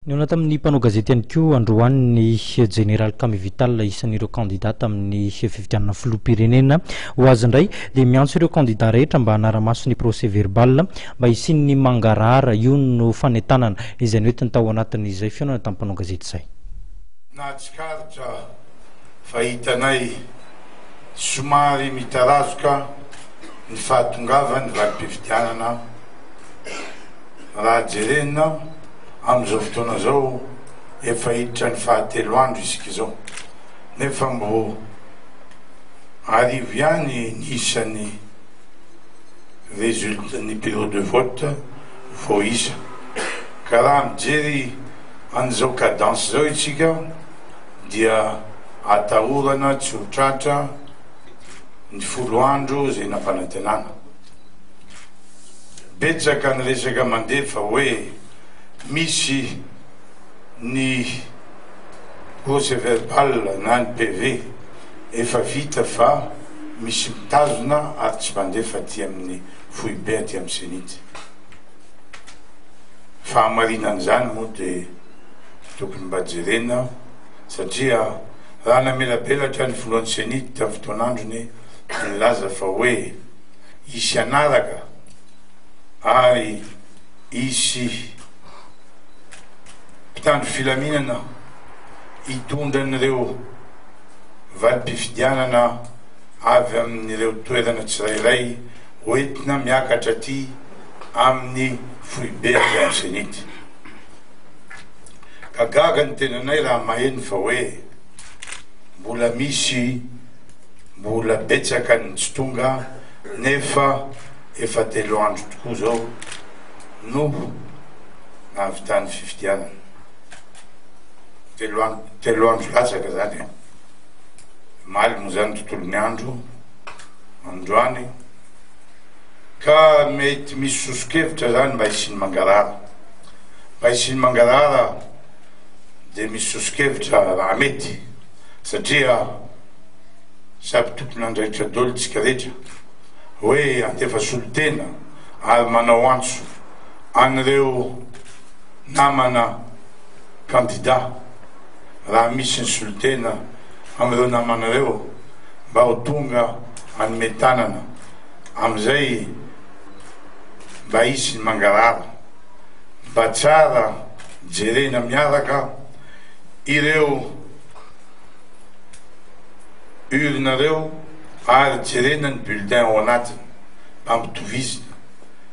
Nihaona tamin'ny mpanao gazety ihany koa androany ny Jeneraly Kamy Vital, isan'ireo kandida tamin'ny fifidianana filoham-pirenena. Ho azy indray dia miantso ireo kandida rehetra mba hanara-maso ny procès verbal mba hisian'ny mangarahara. Io no fanentanana izay noentiny tao anatin'izay fihaonana tamin'ny mpanao gazety izay. Nahatsikaritra fa hitanay somary mitarazoka ny fahatongavan'ny valim-pifidianana raha jerena amin'izao fotoana izao efa hiditra ny fahatelo andro isika izao nefa mbo arivo ihany ny isan'ny résultat ny bureau de vote voaisa ka raha mijery an'izao cadence izao isika dia atahorana tsy ho tratra ny folo andro izay nampanantenana. Betsaka ny resaka mandeha fa hoe misy ny procès verbal na ny PV efa vita fa misy mitazona ary tsy mandefa aty amin'ny foibe aty amin'ny Cenit. Fahamarinan'izany moa dia tokony mba jerena satria raha namelabelatra ny filohan'ny Cenit tamin'ny fotoan'androny dia nilaza fa hoe hisy hanaraka ary hisy mpitandro filaminana hitondra an'ireo valim-pifidianana avy amin'ireo toerana tsirairay hoentina miakatra aty amin'ny foibe aty amin'ny Cenit. Ka gaga ny tenanay raha maheno fa hoe mbola misy mbola betsaka ny tsy tonga nefa efa telo andro tokoa zao no nahavitany fifidianana. Telo andro, telo andro latsaka zany e. Omaly moa zany tontolon'ny andro, androany. Ka mety misy soso-kevitra zany mba hisian'ny mangarahara. Mba hisian'ny mangarahara dia misy soso-kevitra raha mety satria samy tompon'andraikitra daholo tsika rehetra hoe andefa solontena ary manao antso an'ireo namana kandida raha misy ny solontena amin'ireo namana ireo mba ho tonga hanome tanana amin'izay mba hisy ny mangarahara mba tsara jerena miaraka ireo urne reo ary jerena ny bulletin ao anatiny mba ampitovizina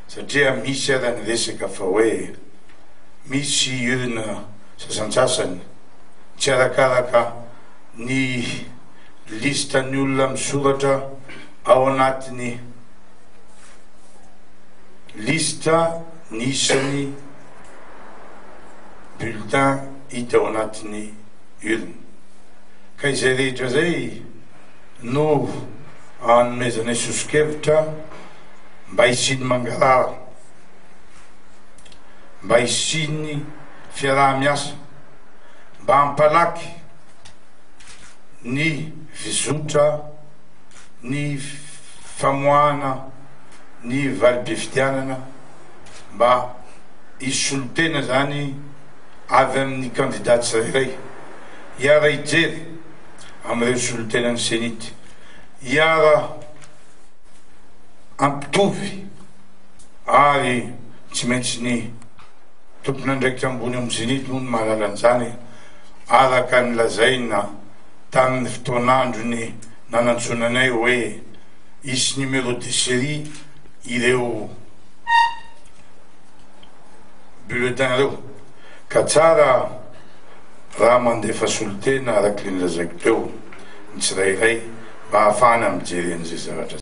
satria misy ara ny resaka fa hoe misy urne sasantsasany tsy arakaraka ny liste ny olona misoratra ao anatin'ny liste ny isan'ny bulletin hita ao anatin'ny urne. Ka izay rehetra izay no anomezanay soso-kevitra mba hisian'ny mangarahara, mba hisian'ny fiaraha-miasa, mba hampalaky ny fizotra ny famoahana ny valim-pifidianana mba hisy solontena izany avy amin'ny kandida tsirairay hiara-hijery amin'ireo solontenan'ny Cenit, hiara-hampitovy ary tsy maintsy ny tompon'andraikitra ambony ao amin'ny Cenit moa no mahalala an'izany araka ny lazaina tamin'ny fotoan'androny nanantsoana anay hoe hisy numéro de série ireo bulletin ireo ka tsara raha mandefa solontena araka ilay nolazaiko teo ny tsirairay mba hahafahana mijery an'izay zavatra.